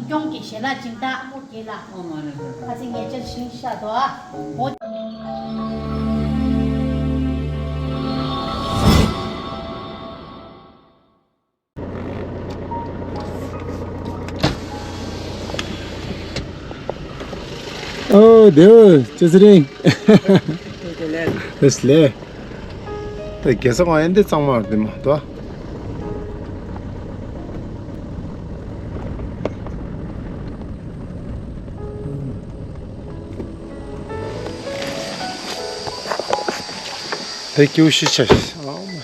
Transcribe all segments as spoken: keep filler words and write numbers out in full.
སྐྱོང་གི་ཞལ་ལག་སྦྱིན་བདག་ཨ་མོ་རྒྱལ་ལགས། ཁ་ཚིག་ཉེ་ཆར་ཞིང་ཤག་ཏུ་ཨ། འོ། ཨོ་དེའུ་ཅི་ཟེར་རིང་། ལེས་ལེ། ད་རྒྱལ་ས་ཁང་ཨེ་འདི་གཙང་མ་རེད་མ་གཏོགས། དེ་ཀེའུ་ཤི་ཆ་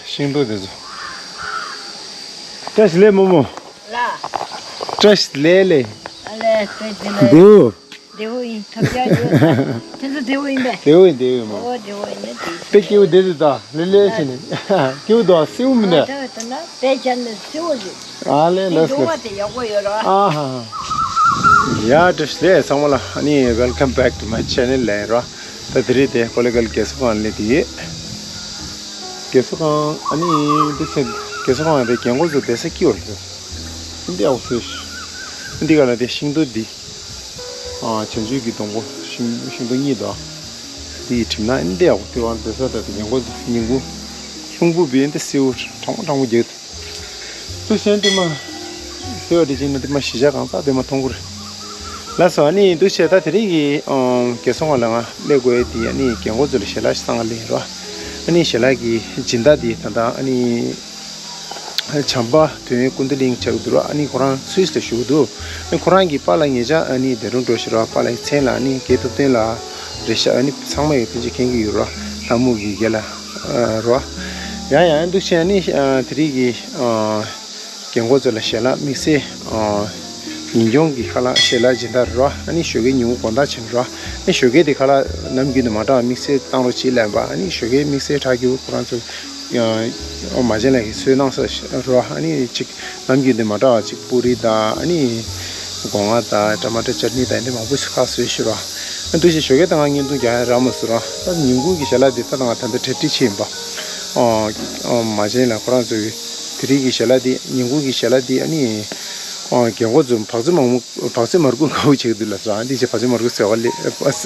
ཤིང་ཏོག་དེ་ཚོ། བཀྲ་ཤིས་ལེ་མོ་མོ། ལ། བཀྲ་ཤིས་ལེ་ལེ། ཨ་ལེ་བཀྲ་ཤིས་ལེ། དེའུ། བདེ་བོ་ཡིན། ཐབས་ཆག་ཡོད། ཁྱེད་ཚོ་བདེ་བོ་ཡིན་པས། བདེ་བོ་ཡིན་བདེ་བོ་ཡིན་མོ། ཨོ་བདེ་བོ་ཡིན་ན་དེ། དཔེ་སྐྱིད་པོ་བསྡད་འདུག་ད་ལེ་ལེ་བྱས་ནས། སྐྱིད་པོ་འདུག་སེའུ་མི་འདུག་ད་ད་ན་དཔེ་ཆ་ནི་སེའུ་རེད། ཨ་ལེ་དེ་ལགས་འགྲོ་སོ། བ་དེ་ཡག་པོ་ཡོད་ར། ཨ་ཧ་ཧ། ཡ་བཀྲ་ཤིས་བདེ་ཚང་མ་ལ་ཨ་ནི། Welcome back to my channel ལབ་ར། ད་དེ་རིང་དེ་ཀོ་ལེ་གལ་རྒྱལ་ས་ཁང་སླེབས་དེ་ཡོད། རྒྱལ་ས་ཁང་ཨ་ནི་འདི་ཚེ་རྒྱལ་ས་ཁང་དེ་རྒན་འཁོགས་ཚོ་བསྡད་ས་སྐྱིད་པོ་རེད། འདི་ཡག་པོ་བཟོས་ཤག་འདི་ག་ལ་དེ་ཤིང་ཏོག་འདི། ཨ་བྱང་ཆུབ་ཀྱི་སྡོང་པོ་ཤིང་ཤིང་ཏོག་གཉིས་དང་། འདི་ཡི་གྲིབ་ནག་འདི་ཡག་པོ་དེ་བར་འདི་ས་ད་དེ་ཡང་གོ་ཉིན་གུང་ལྷུང་བུ་བི་འདི་སེའུ་གྲང་མོ་གྲང་མོ་རྒྱག་འདུག་སེམས་དེ་མ་སེ་བ་དེ་བྱས་ན་དེ་མ་གཞིས་ཆགས་གང་ཚ་དེ་མ་མཐོང་གི་རེད། ལགས་སོ། ཨ་ནི་འདུག་བྱས་ད་དེ་རིང་གི་རྒྱལ་སོང་བ་ལ་ང་སླེབས་དགོས་དེ་ཨ་ནི་རྒན་འཁོགས་ཚོ་ལ་ཞལ་ལག་ཞིག་བཏང་ག་སླེབས་རོགས། ཨ་ནི་ཞལ་ལག་གི་སྦྱིན་བདག་དེ་ད་ལྟ་ཨ་ནི། བྱམས་པ་དོན་ཀུན་བདེ་གླིང་ཆགས་འདུག་ར། ཨ་ནི་ཁོ་རང་སུད་སི་ལ་བཞུགས་འདུག་ཨ་ནི་ཁོ་རང་གི་པཱ་ལགས་ཉེ་ཆར་ཨ་ནི་འདི་རུ་འགྲོ་ཤི་ར། པཱ་ལགས་མཚན་ལ་ཨ་ནི་དགེ་ཐུབ་བསྟན་ལགས་རེད་ཤག་ཨ་ནི་ཚང་མ་ཡང་ཕལ་ཆེར་མཁྱེན་གྱི་ཡོད་ར། ལྷ་མོ་གི་རྒན་ལགས་ར། ཡང་ཡང་འདུག་བྱས་ཨ་ནི་དེ་རིང་གི་རྒན་འཁོགས་ཚོ་ལ་ཞལ་ལག་དམིགས་བསལ་ཉིན་གུང་གི་ཁ་ལག་ཞལ་ལག་སྦྱིན་བདག་ར། ཨ་ནི་ཞོགས་ཀའི་ཉིན་གུང་དགོང་དག་ཕྱིན་ར། ཨ་ནི་ཞོགས་ཀའི་དེ་ཁ་ལག་ནམ་རྒྱུན་དུ་མ་འདྲ་བ་དམིགས་བསལ་བཏང་རོགས་བྱེད་ལབ་པ། ཨ་ནི་ཞོགས་ཀའི་དམིགས་བསལ་ཁྲག་རྒྱུ་ཁོ་རང་ཚོ། ཨོ་མ་བྱན་ལགས་ཀྱིས་བཟོས་གནང་ས་རོ། ཨ་ནི་ཅིག་ནམ་རྒྱུན་དེ་མ་འདྲ་བ་ཅིག་པུ་རི་དང་ཨ་ནི་སྒོ་ང་དང་ཊ་མ་ཊ་ཅར་ནི་དང་འདི་མང་པོ་ཞིག་ཁག་བཟོས་ཤི་རོ། ཨ་འདུག་ཅིག་ཞོགས་ཀས་ད་ང་བརྙན་ཐུང་རྒྱག་ཡ་རག་མ་སོང་རོ། ད་ཉིན་གུང་གི་ཞལ་ལག་འདི་ད་ང་ད་ལྟ་གྲ་སྒྲིག་བྱས་ཡིན་པ། ཨོ་ཨོ་མ་བྱན་ལགས་ཁོ་རང་ཚོ་གི་དེ་རིང་གི་ཞལ་ལག་འདི་ཉིན་གུང་གི་ཞལ་ལག་འདི་ཨ་ནི་ཨོ་རྒན་འཁོགས་ཚོ་བག་ཚ་མང་པོ་བག་ཚ་མར་ཁུ་དགའ་བོ་བྱེད་ཀྱི་འདུག་ལགས་སོ། ཨ་འདི་ཅིག་བག་ཚ་མར་ཁུ་བཟོས་པ་ལས་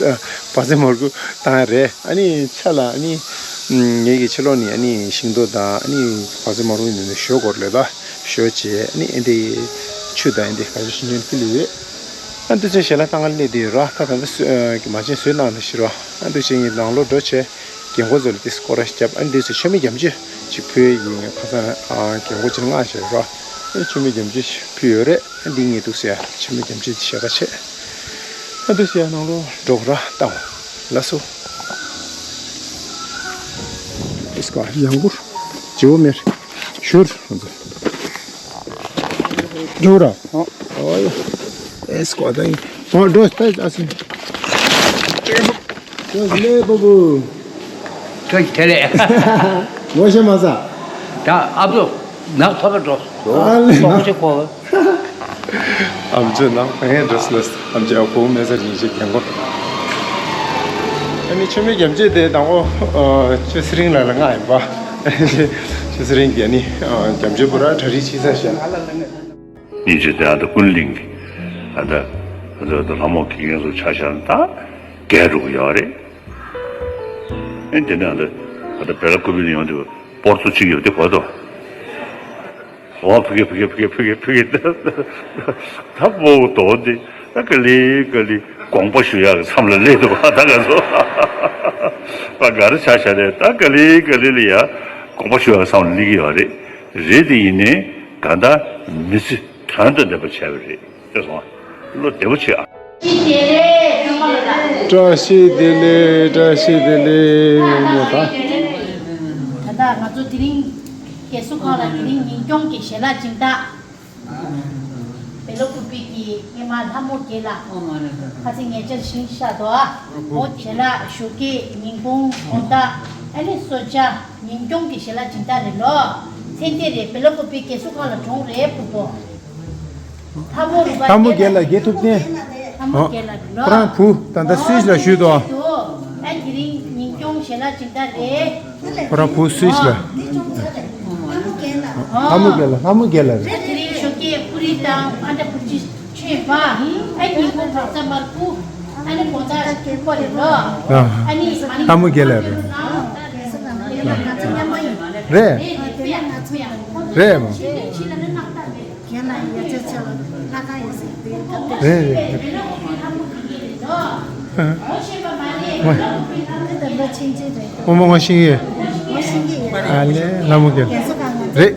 བག་ཚ་མར་ཁུ་བཏང་ཡ་རེད། ཨ་ནི་ཆ་ལ་ཨ་ནི། ངེད་ཀྱི་ཕྱི་ལོགས་ནས་ཨ་ནི་ཤིང་ཏོག་དང་ཨ་ནི་བག་ཚ་མར་ཁུ་ནས་ཞོ་སྐོར་ལས་ད་ཞོ་བྱས་ཨ་ནི་ཨེ་འདི་ཆུ་དང་ཨེ་འདི་ག་ཚོད་ཤིང་ཅུན་ཀི་ལུ་ཡོད། ཨ་འདི་ཚོ་ཞལ་ལག་བཏང་ག་སླེབས་དེ་ར། ད་ད་ལྟ་སུ་མ་བྱན་བཟོས་གནང་ནས་ཤི་ར། ཨ་འདི་བྱས་ངས་ནང་ལོགས་འགྲོ་བྱས་རྒན་འཁོགས་ཚོ་ལ་ཏིས་སྐོར་ར་བརྒྱབ། ཨ་འདི་ཚོ་མཆོད་མེ་རྒྱ་མཆོད་ཅིག་ཕུལ་ཡིན། ཁ་སང་རྒན་འཁོགས་ཅིག་ལ་མངགས་བྱས་ར། ཨ་མཆོད་མེ་རྒྱ་མཆོད་ཅིག་ཕུལ་ཡོད་རེད། ཨ་འདི་ངས་འདུག་ཟེར་མཆོད་མེ་རྒྱ་མཆོད་ཅིག་ཞལ་ཁ་ཆེ། ཨ་འདུག་ཟེར་ནང་ལོགས་འགྲོ་ར་བཏང་། ལགས་སོ། ཨིས་ཀ་ཡང་པུར་ཇིའུ་མེར་ཤུར་འགྲོ་ར། ཨོ་ཡ། ཨིས་ཀ་ད་ཡིན། ཨོ་འགྲོ་ད་ཨ་སི། འགྲོ་ལེ་པོ་པོ། ཁྱོད་ཀྱི་དེ་ལས། ངོ་ཤེས་མ་ས། ད་ཨ་བུ་ནག་ཐོབ་པ་འགྲོ། ཨ་ལེ་ཐོབ་ཤེས་གོ། ཨམ་ཅོག་ནང་ངའི་འགྲོ་སླེབས། ཨམ་ཅོག་བུ་མེད་ས་ཉིན་ཞིག་རྒན་གོ། ཨ་ནི་མཆོད་མེ་རྒྱ་མཆོད་དེ་དང་པོ་ཆོས་སེ་རིང་ལགས་ལ་མངགས་ཡིན་པ། ཆོས་སེ་རིང་གིས་ཨ་ནི་རྒྱ་མཆོད་པུ་ར་གྲ་སྒྲིག་བྱས་ས་ཞིག་སྙིང་རྗེ་དེ་ཨ་ད་ཀུན་གླིང་གི་ཨ་ད་ཨ་ད་ལྷ་མོ་གི་ཡོན་སུ་ཆ་བཞག་ན་ད་རྒྱལ་འགྲོ་གི་ཡོད་རེད། ཨེ་དེ་ནས་ཨ་ད་ཨ་ད་བེ་ལ་ཀུ་པི་ནས་ཡོང་དུས་སྤོར་ཚོ་གཅིག་ཡོད་དེ་གོ་དོ། འོ་ཕ་གི་ཕ་གི་ཕ་གི་ཕ་གི་ཕ་གི། ད་པོ་དོ་འདི་ད་ག་ལེ་ག་ལེ་དགོངས་པ་ཞུ་ཡག་གི་མཚམས་ལ་སླེབས་འདུག་པ། ད་ག་ཚོ་པ་ག་རེ་ཆ་བཞག་རེད། ད་ག་ལེ་ག་ལེ་ལ་ཡ་དགོངས་པ་ཞུ་ཡག་གི་མཚམས་ལ་སླེབས་ཀྱི་ཡོད་རེད། རེད་དེ་ཡིན་ནའི་ད་ལྟ་མི་ཚེ་དོན་དང་ལྡན་པ་བྱས་པ་རེད། ཤེས་སོང་ཨ། བློ་བདེ་པོ་བྱེད་ཨ། བཀྲ་ཤིས་བདེ་ལེགས། བཀྲ་ཤིས་བདེ་ལེགས། ངོ་མ་ད། ད་ལྟ་ང་ཚོ་དེ་རིང་རྒས་གསོ་ཁང་ལ་དེ་རིང་ཉིན་སྐྱོང་གི་ཞལ་ལག་སྦྱིན་བདག་བེ་ལོ་ཀུ་པི་གི་སྔས་མ་ལྷ་མོ་རྒྱལ་ལགས། ཁ་སང་ཉེ་ཆར་ཞིང་ཤག་ཏུ་ཨ། འོ་ཞལ་ལག་ཞོགས་ཀས་ཉིན་གུང་དགོང་དག་ཨ་ནི་གསོལ་ཇ་ཉིན་སྐྱོང་གི་ཞལ་ལག་སྦྱིན་བདག་རེད་ལོ། མཚན་དེ་རེད། བེ་ལོ་ཀུ་པི་རྒས་གསོ་ཁང་ལ་གྲོངས་རེད་ཕུ་བོ། ལྷ་མོ་རུ་པ། ལྷ་མོ་རྒྱལ་ལགས། དགེ་ཐུབ་བསྟན། ལྷ་མོ་རྒྱལ་ལགས་རེད་ལོ། ཁོ་རང་བུ་ད་ལྟ་སུད་སི་ལ་བཞུགས་འདུག་ཨ་དེ་རིང་ཉིན་སྐྱོང་ཞལ་ལག་སྦྱིན་བདག་རེད། ཁོ་རང་བུ་སུད་སི་ལ། ལྷ་མོ་རྒྱལ་ལགས། ལྷ་མོ་རྒྱལ་ལགས་རེད། དེ་རིང་ཞོགས་ཀས་པུ་རི་དང་ཨ་འདྲ་བུ་ཅི། ཨ་ནི་གོ་ཆ་པོ་རེད་ལོ། ཨ་ནི་ལྷ་མོ་དགེ་ལ་རེད། རེད། རེད་མོ། རེད་རེད་རེད། ཨོ་མོ་ང་ཤེས་ཡོད། ཨ་ལེ་ལྷ་མོ་དགེ་ལ། རེད།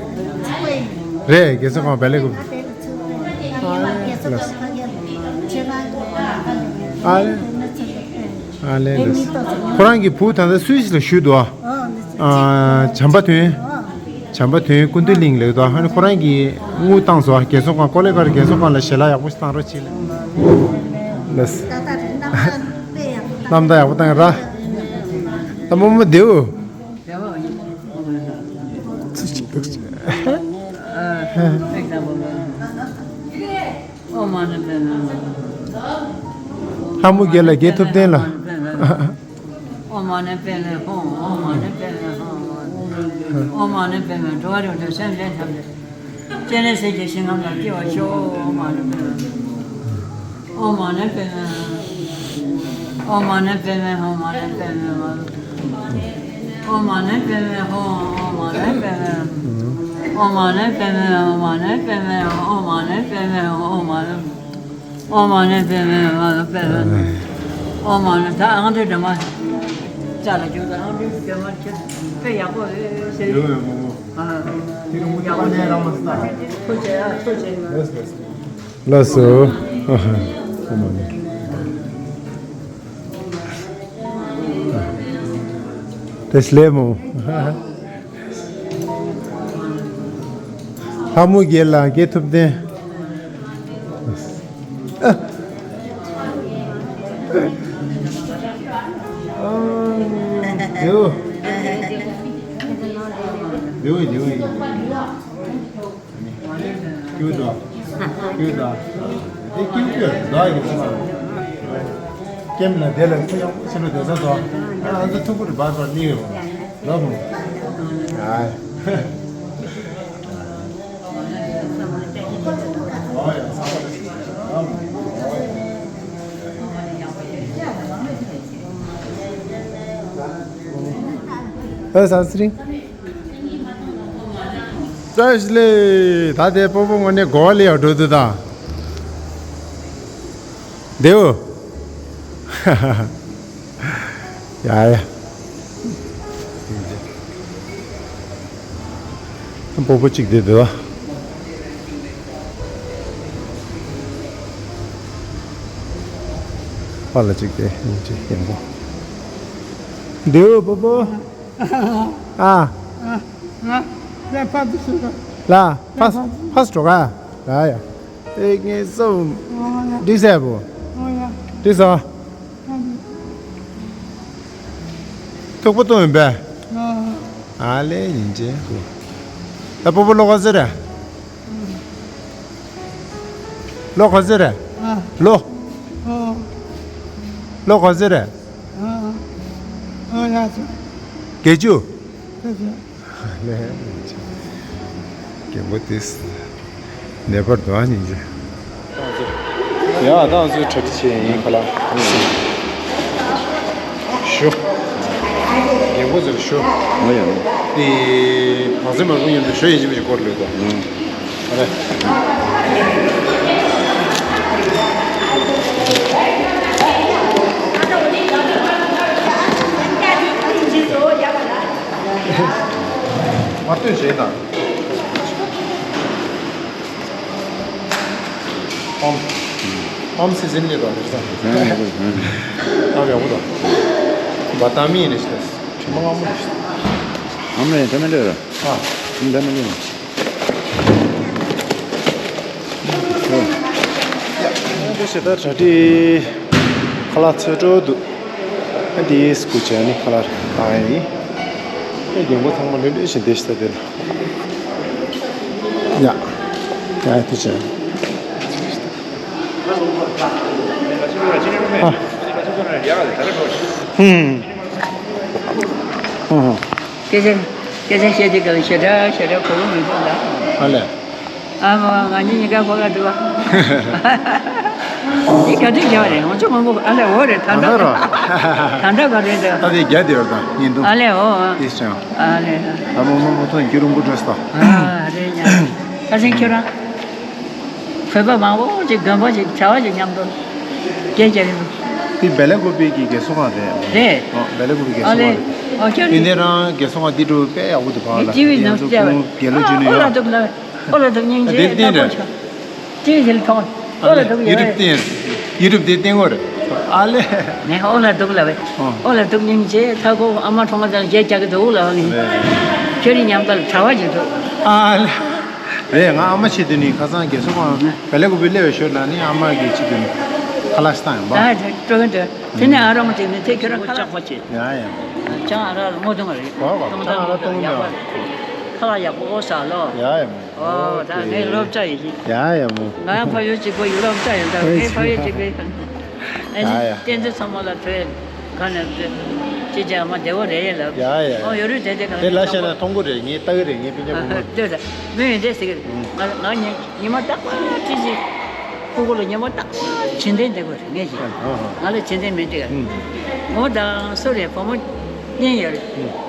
རེད་རྒྱལ་ས་ཁང་བལ་ལེ་གུ། ཨ་ལེ། ཨ་ལེ་ལགས། ཁོ་རང་གི་བུ་ད་ལྟ་སུད་སི་ལ་བཞུགས་འདུག་ཨ། ཨ། བྱམས་པ་དོན། བྱམས་པ་དོན་ཀུན་འདུས་གླིང་ལ་ཡོད་དོ། ཨ་ནི་ཁོ་རང་གིས་དངུལ་བཏང་སོང་ཨ། རྒན་གསོ་ཁང་ཀོ་ལེ་གར་རྒན་གསོ་ཁང་ལ་ཞལ་ལག་ཡག་པོ་ཞིག་བཏང་རོགས་བྱེད་ལ། ལགས། རྣམ་ཐར་ཡག་པོ་བཏང་ར། ད་རྨོ་མོ་དེའུ། ཚུ་ཅིག་ཏུ་ཅིག་ཨོཾ་མ་ཎི་པདྨེ་ཧཱུྃ། ལྷ་མོ་དགེ་ལ་དགེ་ཐུབ་བསྟན་ལ། ཨོཾ་མ་ཎི་པདྨེ་ཧཱུྃ། ཨོཾ་མ་ཎི་པདྨེ་ཧཱུྃ། ཨོཾ་མ་ཎི་པདྨེ། འགྲོ་བ་རིགས་དྲུག་སེམས་ཅན་ཐམས་ཅད་སྤྱན་རས་གཟིགས་ཀྱི་ཞིང་ཁམས་ལ་སྐྱེ་བར་ཤོག་ཨོཾ་མ་ཎི་པདྨེ། ཨོཾ་མ་ཎི་པདྨེ་ཧཱུྃ། ཨོཾ་མ་ཎི་པདྨེ་ཧཱུྃ། ཨོཾ་མ་ཎི་པདྨེ་ཧཱུྃ། ཨོཾ་མ་ཎི་པདྨེ་ཧཱུྃ། ཨོཾ་མ་ཎི་པདྨེ་ཧཱུྃ། ཨོཾ་མ་ཎི་པདྨེ་ཧཱུྃ། ཨོཾ་མ་ཎི་པདྨེ་ཧཱུྃ། ཨོཾ་མ་ཎི། ཨོཾ་མ་ཎི་པདྨེ་ཧཱུྃ། པདྨེ། ཨོཾ་མ་ཎི། ད་ཨང་དུས་སྒྲོལ་མ་ཅག་ལ་རྒྱུགས་དང་ཨང་དུས་སྒྲོལ་མ་ཁྱེད་དཔེ་ཡག་པོ་རེད་ཟེར། ཡོད་ཡོད་མོ་མོ། ཨ། དེ་རུ་མུ་ཏི་པ་ནས་རང་མ་སྟ། ཐུགས་རྗེ་ཆེ། ཐུགས་རྗེ་ཆེ། ལགས་སོ། ལགས་སོ། ཨོཾ་མ་ཎི། དེ་སླེ་མོ། ལྷ་མོ་དགེ་ལ་དགེ་ཐུབ་བསྟན། ཨ། ཨ། དེའུ། དེའུ། དེའུ། ཀྱུ་དང་། ཀྱུ་དང་། དེ་ཀྱུ་ཀྱུ་དགའ་ཡི་ཚེ་ན། ཀེམ་ལ་དེ་ལ་ཚེ་ཡང་ཕྱི་ལོ་དེ་ས་ཚོ། ཨ་ཚོ་ཐུག་པོ་རེ་བར་བར་ནི་ཡོད། ལ་མོ། ཨ། ཨ་ས་སི་རི། བཀྲ་ཤིས་བདེ་ལེགས། ད་དེ་སྤོ་བོ་དངོས་གནས་གོ་བ་ལེན་ཡག་འགྲོ་འདུག་ད། དེའུ། ཡ་ཡ། སྤོ་བོ་གཅིག་དེ་འདུག་ཨ། པ་ལ་གཅིག་དེ་གཅིག་ཡིན་པོ། དེའུ་སྤོ་བོ། ཨ། ཨ། ང་ལས་ཕར་དུ་སུ་ར། ལ་ཕ་ཕ་སི་ཊི་རོ་ག་ལ་ཡ། ཨེ་ངས་སོ། འགྲིག་ས་བོ། འགྲིག་སོ། ཐུག་པོ་གཏོང་ཡིན་པས། ཨ་ལེ་ཡིན་ཅེ། ད་སྤོ་བོ་ལོ་ག་ཟེར་ར། ལོ་ག་ཟེར་ར། ལོ། ལོ་ག་ཟེར་ར། ཨ། ཨ་ཡ་ཚོ། བརྒྱད་ཅུ། བརྒྱད་ཅུ། ལས། རྒན་པོ་དེས་ནད་པར་འདུག་ཨ་ཉིན་གྱི། ཡ་ད་ང་ཚོའི་གྲ་སྒྲིག་བྱས་ཡིན་ཁ་ལག་ཞུ། རྒན་པོ་ཚོར་ཞུ། ང་ཡང་། དེ་བང་སེ་མར་ཁུང་ཡོད་འདུག་ཞོ་ཡིན་གཅིག་མིན་གཅིག་སྐོར་ལོས་དང་། ཨ་རེ། མ་ལྟོས་བྱས་དང་། ཨོམ། ཨོམ་སི་ཟིན་ལེ་དང་རེད་ས། ཨ་ཡག་པོ་དང་། བ་ཏ་མི་ཡིན་ནི་ཞིག་དང་། ཁྲི་མ་ངམ་མོ་ཞིག་ཨོམ་ལེ་ཏ་མི་ལེ་ར། ཨ། ཨོམ་ཏ་མི་ལེ་ར། ཡ། འདི་ཞེ་ད་གྲ་སྒྲིག་ཁ་ལག་ཚོད་འགྲོ་འདུག་ཨ་འདི་སྐུ་བྱས་ནི་ཁ་ལག་ཨ་ཡིན། ཨ་རྒན་པོ་ཚང་མ་ལོས་ལོས་བཞིན་བསྡད་ཤི་ད་དེ་ལ། ཡ། ཡ་དེ་བྱས། ཨ། ཧུམ། ཧུམ། སྐད་ཆ་སྐད་ཆ་བཤད་དུས་སྐབས་ཞེ་དྲག་ཞེ་དྲག་གོ་བོ་མི་ཐོན་ད། ཨ་ལས། ཨ་མ་ང་གཉིས་གཉིས་ཀ་ཁོ་ག་འདུག་ཨ། འདི་ག་དུས་རྒྱག་རེད། ང་ཚོ་མང་པོ་ཨ་ལས་འོ་རེད། ད་ལྟ་རོ། ད་ལྟ་ག་རེད་འདུག་ད་དེ་རྒྱ་དེ་བར་དང་ཉིན་དུ། ཨ་ལས་འོ། དེ་ཅང་། ཨ་ལས། ད་མོ་མོ་མོ་ཐོན་རྒྱུ་རུང་པོ་འགྲོ་སྟོ། ཨ་རེད་ཉ། ཨ་སེང་ཁྱོད་རང་། བོད་པ་མང་པོ་ཅིག་དགོན་པ་ཅིག་གྲྭ་བ་ཅིག་མཉམ་དུ་སྐད་རྒྱག་གི་འདུག་དེ་བེ་ལེ་ཀོ་པི་གི་རྒན་གསོ་ཁང་རེད། རེད། ཨོ་བེ་ལེ་ཀོ་པི་རྒན་གསོ་ཨ་ལེ། ཁང་རེད། ཨོ་ཁྱོད་དེ་ནས་རང་རྒན་གསོ་ཁང་འདི་འགྲོ་དཔེ་ཡག་པོ་འདུག་བ་ལ། ཊི་ཝི་ནང་ང་ཚོ་བལྟས་པ། ཁོང་རྒན་ལོ་རྒྱུས་ནས་ཨོ་ལ་ཡོད། འདུག་ལ། ཨོ་ལ་འདུག་སྙིང་རྗེ། དེ་ལྟ་བསྟན་ཀོ་རེད། ཆོ་ཊི་ཝི་དེ་ལ་མཐོང་། ཨོ་ལ་འདུག་ཡོད་རེད། ཡུ་ཊུབ་བསྟན། ཡུ་ཊུབ་དེ་བསྟན་ཀོ་རེད། ཨ་ལེ། ནས་ཨོ་ལ་འདུག་ལ་བས། ཨོ་ལ་འདུག་སྙིང་རྗེ། ད་ཁོ་ཨ་མ་གྲོངས་ཙང་སྐད་རྒྱག་གི་འདུག་ལ་ངས། ཁྱོད་རིགས་མཉམ་དུ་གྲྭ་བ་ཅིག་འདུག་ཨ་ལེ། རེད། ང་ཨ་མ་བྱེད་དུས་ནི་ཁ་སང་རྒན་གསོ་ཁང་བེ་ལེ་ཀོ་པི་སླེབས་པའི་ཞོར་ལ་ནི་ཨ་མ་གི་བྱེད་དུས་ནི་ཁ་ལག་ཞིག་བཏང་ཡོང་པ། ཨ་ཅག་སྤྲོ་གི་འདུག་དེ་ནས་ཨ་རོགས་མ་དེ་ནི་དེ་ཁྱོད་རང་ཁ་ལག་པ་བྱེད། ཡ་ཡ། ཅང་ཨ་རོགས་ལ་ངོ་གདོང་རེད། གོ་གོ་ཅང་ཨ་རོགས་གདོང་ཡག་པ། ཁ་ལག་ཡག་པོ་ཨོ་ཟ་ལོ། ཡ་ཡ་མོ། ཨོ་ད་ངའི་སློབ་གྲྭ་ཡིན། ཡ་ཡ་མོ། ང་ཡང་ཕ་ཡུལ་གཅིག་པ་ཡུལ་ལོག་ཙམ་ཡོད། ད་ངའི་ཕ་ཡུལ་གཅིག་པའི་ཨ་ནི་ཡ་ཡ། བསྟན་འཛིན་ཚང་མ་ལ་ཐོས་ག་ནས་ཅི་བྱ་མ་བདེ་བོ་རེད་ལབ། ཡ་ཡ་ཡ། ཨོ་ཡོད་རེད། དེ་དེ་ག་དེ་ལ་བཤད་ན་མཐོང་གི་རེད། ངས་ལྟ་གི་རེད། ངའི་སྤུན་ཀྱག་བུ་མོ། ལྟོས་ད་མོས་ཡོད་འདྲས་ཟེར་གི་རེད། ང་ང་ཉི་ཉི་མ་རྟག་པར་ཁྲིད་ཅིག་ཕྲུ་གུ་ལ་ཉི་མ་རྟག་པར་བྱིན་ལྡན་འདེབས་གི་རེད་ངས་ཀྱིས། ང་ལ་བྱིན་ལྡན་མི་འདེབས་གི་རེད། ངོ་དང་སུ་རེད། བུ་མོ་གཉིས་ཡོད་རེད།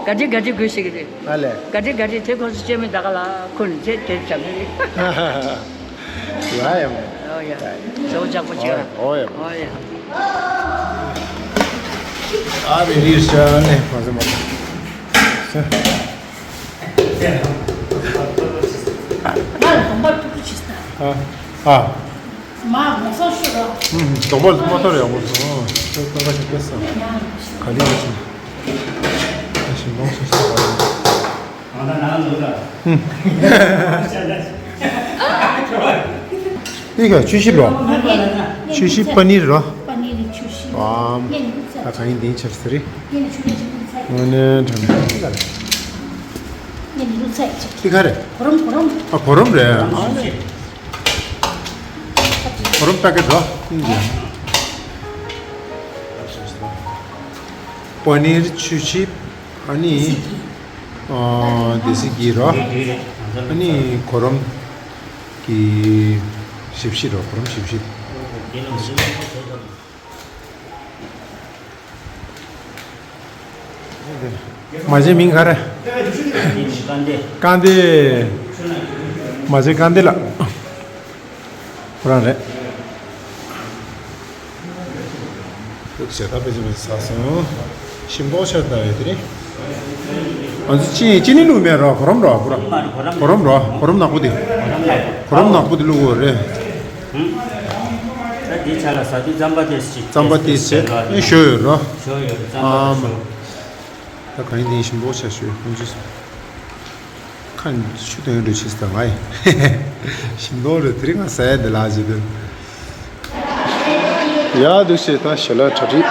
ག་འདྲི་ག་འདྲི་དགོས་ཟེར་གི་རེད། ཨ་ལས། ག་འདྲི་ག་འདྲི་དེ་ཁོང་ཚོ་སྐྱེ་མི་ད་ག་ལ་ཁུར་ནས་དེ་དེབ་བཞག་གི་རེད། ཡ་ཡ་མོ། ཨོ་ཡ། ཟོ་ཇག་པོ་ཆེ། ཨོ་ཡ། ཨོ་ཡ། ཨ་རེ་རེ་ཤ་ནེ་མ་ཟེ་མ། ང་ལ་གོམ་པ་ཏུ་ཏུ་ཆེ་ས། ཨ། ཨ། མ་མོ་སོ་ཤོ་ར། ཨུམ། གོམ་པ་མ་ཐོར་ཡག་པོ་སོང་། ཨ་ཤོ་ཏོ་ག་ཤི་ཏེ་ས། ག་ལི་ཡ་ཤི། ཨ་ཤི་མོ་སོ་ཤོ་ར། འདི་ག་ཆུ་ཞིབ་རོ། ཆུ་ཞིབ་པ་ནིར་རོ། པ་ནིར་ཆུ་ཞིབ། ཨམ། ད་ག་ཡིན་འདི་ཆར་སི་རི། ངོ་ནས་དྲན། འདི་ག་རེད། གོ་རམ་གོ་རམ། ཨ་གོ་རམ་རེད། ཨ་ནི་གོ་རམ་པེ་ཀེ་ཊི་རོ། པ་ནིར་ཆུ་ཞིབ། ཨ་ནི། ཨ་དེ་སི་གི་རོ། ཨ་ནི་གོ་རམ་གི་ཞིབ་ཞིབ་རོ། གོ་རམ་ཞིབ་ཞིབ། མ་བྱན་མིང་ག་རེ། ཀན་ཏེ། མ་བྱན་ཀན་ཏེ་ལགས། ཁོ་རང་རེད། ལུག་ཟེར་ད་དཔེ་ཆ་མེད་ཟ་སོང་། ཞིམ་མདོག་ཤར་ད་ཡོད་དེ་རེད། ང་ཚོ་ཅི་ཅི་ནི་ལུག་མེད་རོ། གོ་རམ་རོ། གོ་རམ་རོ། གོ་རམ་ནག་པོ་དེ། གོ་རམ་ནག་པོ་དེ་ལུག་གོ་རེད། ད་དེ་ཆ་ལ་ཟ་དུས་རྩམ་པ་དེ་ཞིག་རྩམ་པ་དེ་ཞིག་ཨེ་ཞོ་ཡོད་རོ། ཞོ་ཡོད་རོ། རྩམ་པ་ཨ་མ། ཞོ། ད་གང་ཡིན་དེ་ཡིན་ཞིམ་མདོག་ཆ་ཞོ་ཡོད་ཁོང་ཚོས། ཁ་ཆུ་དོན་རུ་ཆིས་དང་ཨེ། ཞིམ་མདོག་རེད། དེ་རིང་ང་ཟ་ཡ་འདི་ལགས་ཅི་དོན། ཡ་འདུག་ཟེར་ད་ཞལ་ལག་གྲ་སྒྲིག་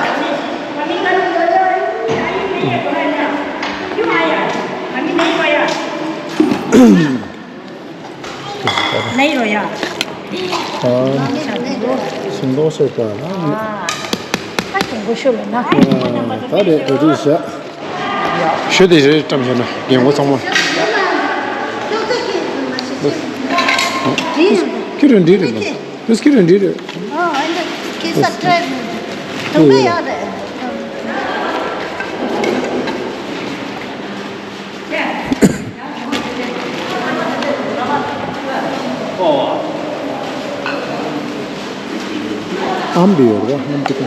ནས་རོ་ཡ། ཨ། ཞིམ་མདོག་ཟེར་ད་ན། ཨ། ཨ་ཞིམ་པོ་ཤོད་ལ་ན། ད་རེད་གྲ་སྒྲིག་བྱ། ཞུ་དེ་རེད་བཀྲམ་བྱས་ན་རྒན་གོག་ཚང་མ། ཁྱོད་རང་འདི་རེད་ལ། ཨ་ཨ་འདི་ཁྱོད་རང་འདི་རེད། དུང་ག་ཡག་རེད། ཨམ་བི་ཡོར་བ་ཨམ་བི་ཀ།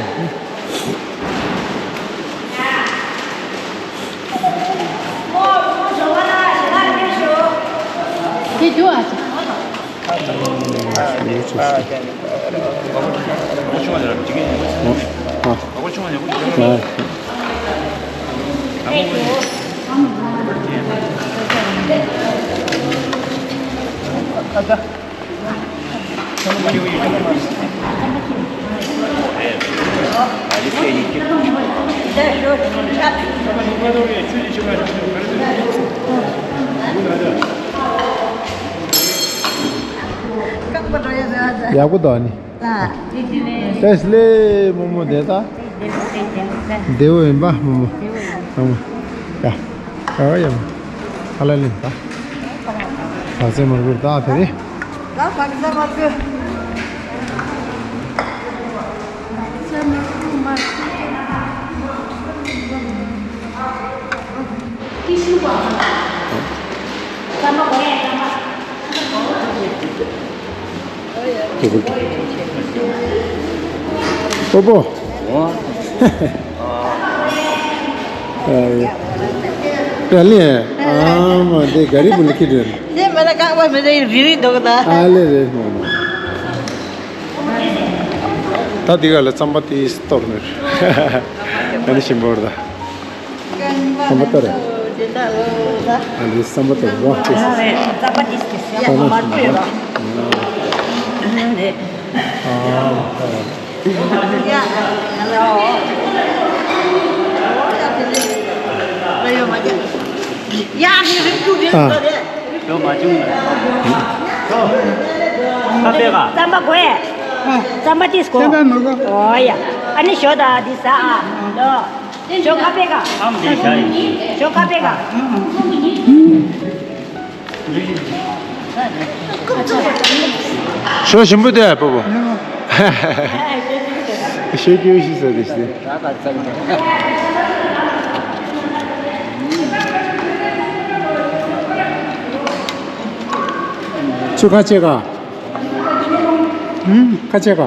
དེ་དུ་ཨ་ཅག་ཡག་པོ་འདུག་ནི། བཀྲ་ཤིས་བདེ་ལེགས་རྨོ་མོ་བདེ་ད། བདེ་པོ་ཡིན་པ་རྨོ་མོ། རྨོ་མོ། ཡ། ཨོ་ཡ། ཧ་ལ་ལེ་ད། ལག་རྩལ་མར་བུར་ད་དེ་རེད། ལ་བར་ཟ་མ་དགོས། ཀི་ཤུ་བ། ཙམ་པ་གོ་ཡ་ཙམ་པ། ཨོ་པོ། ཨ་ཡ། ཨ་ལེ། ཨ་མ་དེ་ག་རི་བུ་ལི་ཁི་དོན། དེ་མ་ན་ཀ་བ་མི་དེ་རི་རི་འདུག་ད། ཨ་ལེ་རེད་མ་མ། ད་དེ་ག་ལ་རྩམ་པ་དེ་སྟོར་ནས། ཨ་ནི་ཞིམ་པོ་རེད་ད། རྩམ་པ་སྟོར་རེད། ཨ་ནི་རྩམ་པ་སྟོར་བ་དེ། རྩམ་པ་དེ་དེ་ཡ་མ་མར་པོ་ཡོད་ར། ཨ། ཡ་ནི་རིགས་དྲུག་རེད། ཨ། ཞོ་མ་བྱུང་ན། ཁ་པེ་ག་རྩམ་པ་གོ་ཡ། རྩམ་པ་ཏིས་གོ་ཁ་པེ་མི་གོ་ཨོ་ཡ། ཨ་ནི་ཞོ་ད་འདི་ཟ་ཨ། ལོ། ཞོ་ཁ་པེ་ག་ཨམ་འདི་ཤ་ཡིན། ཞོ་ཁ་པེ་ག་ཞོ་ཞིམ་པོ་དེ་ཨ་པོ་པོ། ཞོ་སྐྱེ་བོ་ཞིག་ཟ་དེ་ཞིག་ཚུར་ཁ་ཆེ་ག་ཁ་ཆེ་ག་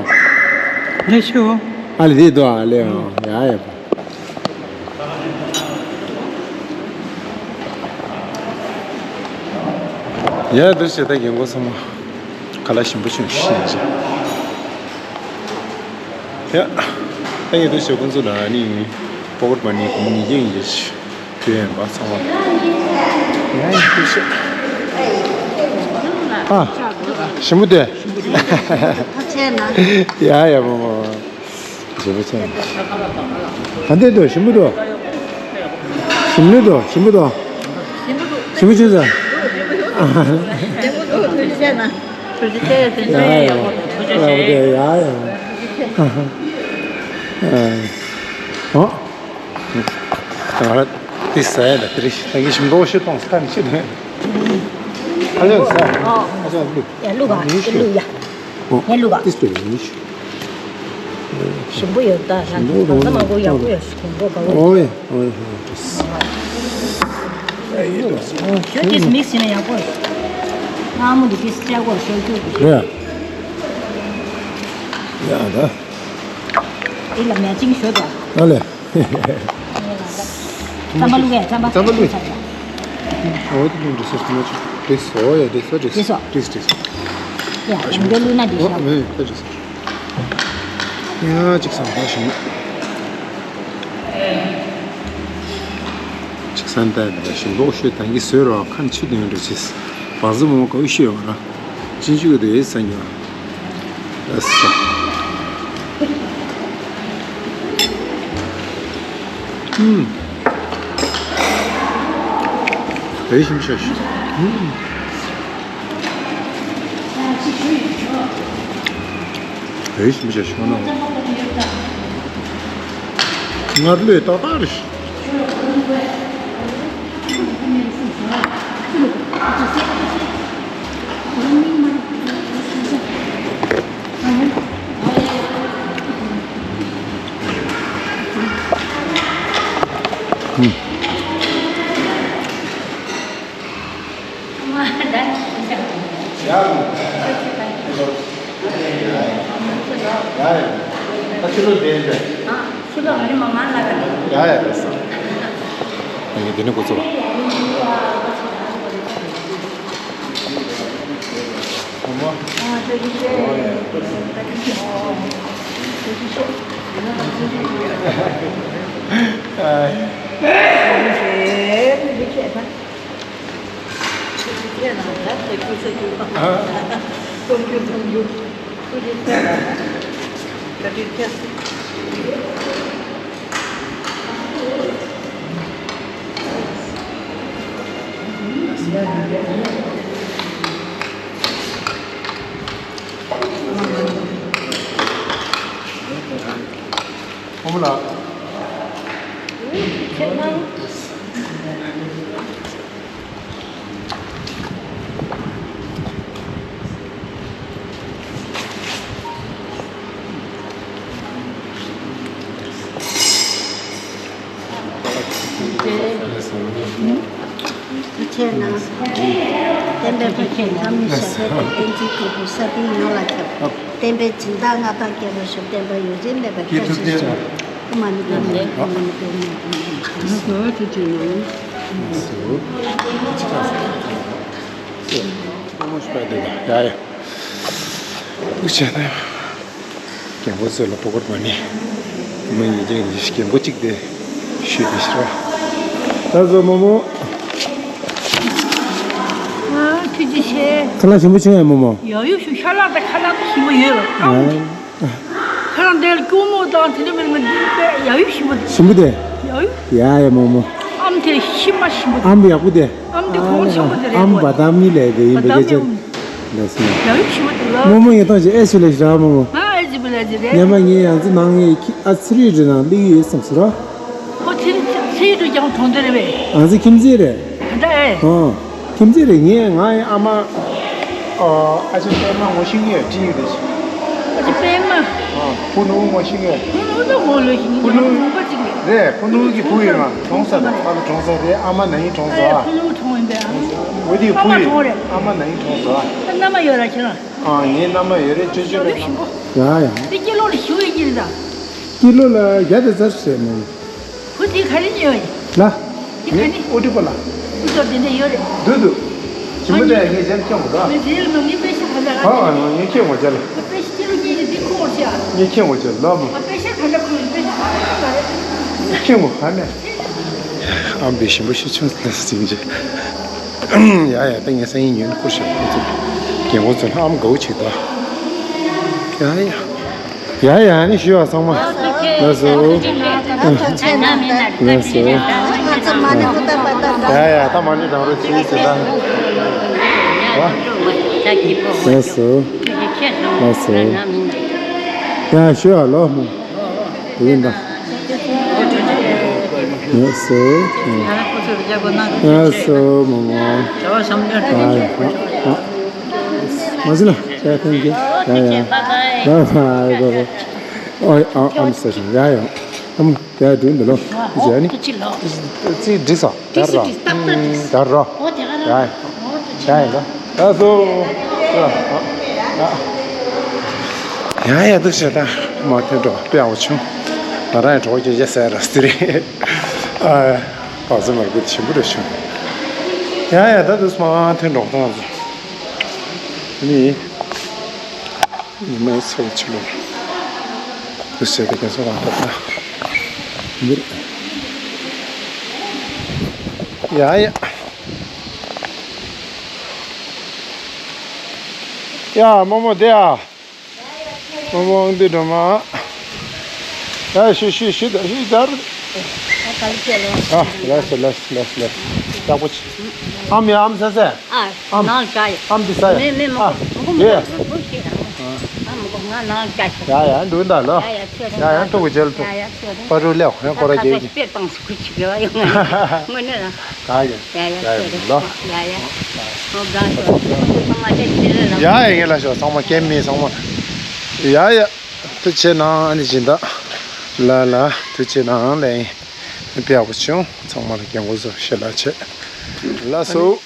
ལེ་ཤོ། ཨ་ལེ་དེ་དོ་ཨ་ལེ་ཨ་ཡ་ཡ། ཡ་དུ་བྱེད་ད་རྒན་གོག་ཚང་མ་ཁ་ལག་ཞིམ་པོ་བྱུང་ཤིག་ཡིན་ཅིག་ཡ། ད་ཡ་དུ་བྱེད་ཁོང་ཚོ་ལ་ནི་པོ་ཀེཊ་མ་ནི་གོང་ཉིས་བརྒྱ་ཡིན་ཅིག་དུས་ཡན་པ་ཚང་མ། ཡ་ཡ་ཐུགས་རྗེ་ཆེ། ཨ། ཞིམ་པོ་དེ། ཐག་ཆད་ན། ཡ་ཡ་མོ་མོ། ཞིམ་པོ་ཆེ། ག་འདྲ་འདུག་ཞིམ་པོ་འདུག་ཞིམ་ལོས་འདུག་ཞིམ་པོ་འདུག་ཞིམ་པོ་ཆེ་ས། ཡ་ཡ། ཡ་ཡ། ཨ། ཨོ། ང་ར་དེ་ཟ་ཡ་ད་དེ་རེད། ད་ངས་ཞིམ་པོ་ཞིག་གཏོང་ས་ནི་ཆེ་ནས། ཨ་ཅག་ཟ། ཨ་ཅག་བླུགས། ཡ་བླུགས་ཨ། ངས་བླུགས་ཡ། ངས་བླུགས་ཨ། ཏིས་པེ་ཡིན་ཞུ། ཞིམ་པོ་ཡོད་ད་ན། ད་ད་མང་པོ་ཡག་པོ་ཡོད་ཞུ་གོང་པོ་དགའ་པོ་ཡོད། ཨོ་ཡ་ཨོ་ཡ་ཨོ་ཡ། ཞོ་ཏིས་མིག་སི་ན་ཡག་པོ་ཡོད། ཨ་མོ་འདི་ཏིས་ཅག་པོ་ཞོ་ཅུ་གི་ཞོ། རེད། ཡ་ད། འདི་ལ་མེ་ཅིང་ཞོ་དང་། ཨ་ལེ། རྩམ་པ་བླུགས་ཡ། རྩམ་པ་རྩམ་པ་བླུགས། ཨོ་དེ་ལུང་འདྲི་སོ་སོ་མ་ཆུ་དེ་སོ་ཡ་དེ་སོ་དེ་སོ་དེ་སོ་དེ་སོ། ཡ་ཡང་འདི་བླུགས་ན་འདི་ཤ། ཨོ་མེ་དེ་དེ་སོ། ཡ་གཅིག་སང་ད་ཞིམ། གཅིག་སང་ད་ཞིམ་པོ་ཤོད་ད་གི་སོས་རོགས་ཁ་ཆུ་དེ་འདྲ་ཆེ། བག་ཟི་མོ་ག་བོ་ཤོད་བ་ར། ཅིན་ཅུ་དེ་ས་ཉོ། ཨ་ས། ཨུམ། དེ་ཞིམ་ཤ་ཤི། ཨུམ། དེ་ཞིམ་ཤ་ཤི་ཁོ་ན། ངར་ལོས་ཏག་ཏག་རེད། ཁོང་ལ། ཁྱེད་ནང་། བསྟན་པའི་ཕ་ཁྱིམ་ལྷ་མོའི་ཞབས་པད་བརྟན་ཅིང་ཁོག་པའི་ས་སྟེང་ཡོངས་ལ་ཁྱབ། བསྟན་པའི་སྦྱིན་བདག་མངའ་ཐང་རྒྱས་པར་ཤོག། བསྟན་པ་ཡུན་རིང་གནས་པར་བཀྲ་ཤིས་ཤོག། ཨོཾ་མ་ཎི་པདྨེ་ཧཱུྃ། ཨོཾ་མ་ཎི་པདྨེ་ཧཱུྃ། ཨོཾ་མ་ཎི་པདྨེ་ཧཱུྃ། ཡ་ཡ། ཨུ་ཆ་ད། རྒན་པོ་ཚོ་ལ་པོ་ཀོར་མ་ནི། མི་ཡི་རྒྱན་གྱི་རྒན་པོ་གཅིག་དེ་ཤོད་དེ་ཤི་ར། ད་བཟོ་མོ་མོ། ཨ་ཐུགས་རྗེ་ཆེ། ཁ་ལག་ཞིམ་པོ་བྱུང་ཡ་མོ་མོ། ཡ་ཡོ་ཤུ་ཤ་ལག་དང་ཁ་ལག་ཞིམ་པོ་ཡོད་ལ། ཨ། ཁ་ལག་འདི་ལ་སྐྱུར་མོ་དང་དེ་འདྲ་མི་མི་འདི་དཔེ་ཡ་ཡོ་ཞིམ་པོ་འདུག། ཞིམ་པོ་དེ། ཡ་ཡོ། ཡ་ཡ་མོ་མོ། ཨམ་དེ་ཤི་མ་ཞིམ་པོ་འདུག། ཨམ་ཡག་པོ་དེ། ཨམ་དེ་གོང་ཆེན་པོ་དེ་རེད། ཨམ་བ་དམ་ནི་ལས་དེ་ཡིན་པའི་སྐད་ཆ། ལགས་སོ། ཡ་ཡོ་ཞིམ་པོ་འདུག་ལ། རྨོ་མོ་ཡི་ཐོག་ཅིག་ཨེ་ཤི་ལེ་ཤི་ར་མོ་མོ། ང་ཨེ་ཅི་བི་ལ་ཅི་རེད། ཉི་མ་ངའི་ཡང་ཚི་ནང་ངའི་ཁྱི་ཨ་ཚི་རི་རི་ནང་ལི་ཡོད་བསམ་སི་ར། ཁོ་ཚི་རི་ཚི་རི་རུ་ཀྱང་གྲོང་སྡེ་རེད་པས། ང་ཚི་ཁྱིམ་མཚེས་རེད། ད་ཨེ། ཨོ། ཁྱིམ་མཚེས་རེད། ངས་ང་ཡི་ཨ་མ། ཨ་ཅེ་པད་མ་ངོ་ཤེས་ངེས་བྲིས་ཡོད་རེད། ཨ་ཅེ་པད་མ། ཨ་ཕུ་ནུ་ངོ་ཤེས་ངེས། ཕུ་ནུ་ད་ངོ་ལོས་ཤེས། ཕུ་ནུ། ངོ་པ་གཅིག་རེད། རེད། ཕུ་ནུ་གི་བུ་ཡིན་ང་། གྲོངས་ཚར་རེད། ཨ་ཕ་གྲོངས་ཚར་རེད། ཨ་མ་ན་ཡིན་གྲོངས་ཚར། ཨ་ཕུ་ནུ་གྲོངས་ཡིན་པས། ཨ་འོ་དེ་ཨ་བུ་མ་ཡིན། གྲོངས་རེད། ཨ་མ་ན་ཡིན་གྲོངས་ཚར། ཨ་མནའ་མ་ཡོད་ར་ཁྱེད་རང་། ཨ་ངའི་མནའ་མ་ཡོད་རེད། ཅོ་ཅོ་རེད། ཡ་ཡ། དེ་སྐྱིད་ལོ་ལ་ཞུ་ཡི་ཅི་རེད་ད། སྐྱིད་ལོ་ལ་བརྒྱ་དང་རྩ་བཞི་རེད་མོ། བུ་དེ་ག་རེ་ཉོས་ཡོད། ལ། དེ་ག་ནི། ཨོ་ཏི་པ་ལ། ཨུ་ཚོ་དེ་འདྲ་ཡོད་རེད། འདུག་འདུག། ཞིམ་པོ་དེ་ངས་གཞན་ཁྱེར་མ་འདུག། མི་རེད་ལ། མི་པེ་ཤ་ག་འདྲ། ཨ་ཨ་ངས་ཁྱེར་མ་བྱ་ལ། པེ་ཤ་ཁྱེར་ལ་ངས་འདི་ཁུར་བྱ། ངས་ཁྱེར་མ་བྱ་ལ་མོ། པེ་ཤ་ག་འདྲ་ཁུར། པེ་ཤ་ག་འདྲ་རེད། ཁྱེར་མ་ག་ནས། ཨམ་བི་ཞིམ་པོ་ཞིག་ཆུང་ལ་ཟིན་རྗེས། ཡ་ཡ། ད་ངས་སང་ཉིན་ཉོས་ནས་བསྐུར་བཞག། ཁོ་ཚོ་རྒན་གོག་ཚོ་ལ་ཨམ་དགའ་བོ་བྱེད་དོ། ཡ་ཡ། ཡ་ཡ། ཨ་ནི་ཞུ་བ་ཚང་མ། ལགས་སོ། ལགས་སོ། ཡ་ཡ། ད་མ་ཎི་བགྲང་རོགས་གྱིས་ཟེར་ད། ལགས་སོ། ལགས་སོ། ཡ་ཞུ་བ་ལོ་མོ། དེ་ཡིན་ད། ཡ་སོ། ཡ་སོ་མོ་མོ། ཨ་ཨ། མ་ཟི་ལ་ཅ་ཐན་གི། ཡ་ཡ། བའི་བའི། བའི་བའི། ཨོ་ཨ་ཨམ་ས་ཞིང་ཡ་ཡ། ཨམ་ཡ་དུ་འདི་ལོ། ཨོ་ཇ་ནི། ཏི་ཅི་ལོ། ཙི་འདི་ས་ད་ར། ཏི་ཅི་ཏག་ཏག་ཏི། ད་ར། ཨོ་དེ་ག་ར། ཡ་ཡ། ཡ་ཡ་ལོ། ད་སོ། ཡ་ཡ། འདུག་བྱས་ད་མ་ཐོན་འགྲོ་དཔེ་ཡག་པོ་བྱུང་། ང་རང་ཡང་གྲོགས་ཀྱི་རྒྱ་ཟེར་ར་སི་རེད། ཨ་བག་ཚ་མར་ཁུ་ཆེན་པོ་རེ་བྱུང་། ཡ་ཡ། ད་འདུག་མ་ཐོན་འགྲོ་ཐང་ཚོ་ནི། ཉི་མའི་ཚལ་ཆུ་ལོ། འདུག་བྱས་ད་རྒན་གསོ་རང་ད་ད་འདིར། ཡ་ཡ། ཡ་རྨོ་མོ་དེ་ཡ། རྨོ་མོ་འདི་འགྲོ་མ། ཡ་ཤི་ཤི་ཤི་ད་ཤི་ད། ཨ་ལགས་སོ་ལགས་སོ་ལགས་སོ་ལགས་སོ། ཡག་པོ་བྱེད། ཨམ་ཡ་ཨམ་ཟ་ཟ། ཨ་ཨམ། ནང་ལ་བཞག་ཡོད། ཨམ་འདི་ཟ་ཡ། མེད་མེད་མ། ཨ་གོ་མ་ཡེ། གོ་མ་གོ་ཤེས་ཨ། ཨ་མ་གོ། ང་ནང་ལ་བཞག་ཤག། ཡ་ཡ་འགྲོ་ད་ལོ། ཡ་ཡ་ཆོས་རེད། ཡ་ཡ་ཐུག་གི་རྗེས་ལ་ཐུག། ཡ་ཡ་ཆོས་རེད། པ་རུ་ལེའོ་ཡང་སྐོར་ར་རྒྱལ་གྱི། དཔེ་བཏང་སུ་ཁུ་ཆི་གེ་བ་ཡོང་ང་ནི་ལ། ད་ཡ། ཡ་ཡ་ཡ་ཆོས་རེད། ལོ། ཡ་ཡ་ཆོས་རེད། ཡ་ཡ། ཨོ་དགའ་ཤོག། ཚང་མ་ཁྱེད་ཀྱི་ལས་ལ། ཡ་ཡ་ངེད་ལ་ཤོག། ཚང་མ་སྐྱེ་མི་ཚང་མ། ཡ་ཡ། ཐུགས་ཆེ་གནང་། ཨ་ནི་སྦྱིན་བདག་ལ་ལ་ཐུགས་ཆེ་གནང་ལེ། དཔེ་ཡག་པོ་བྱུང་། ཚང་མ་ལ་རྒན་གོག་ཚོ་ཞེ་ལ་ཆེ། ལགས་སོ།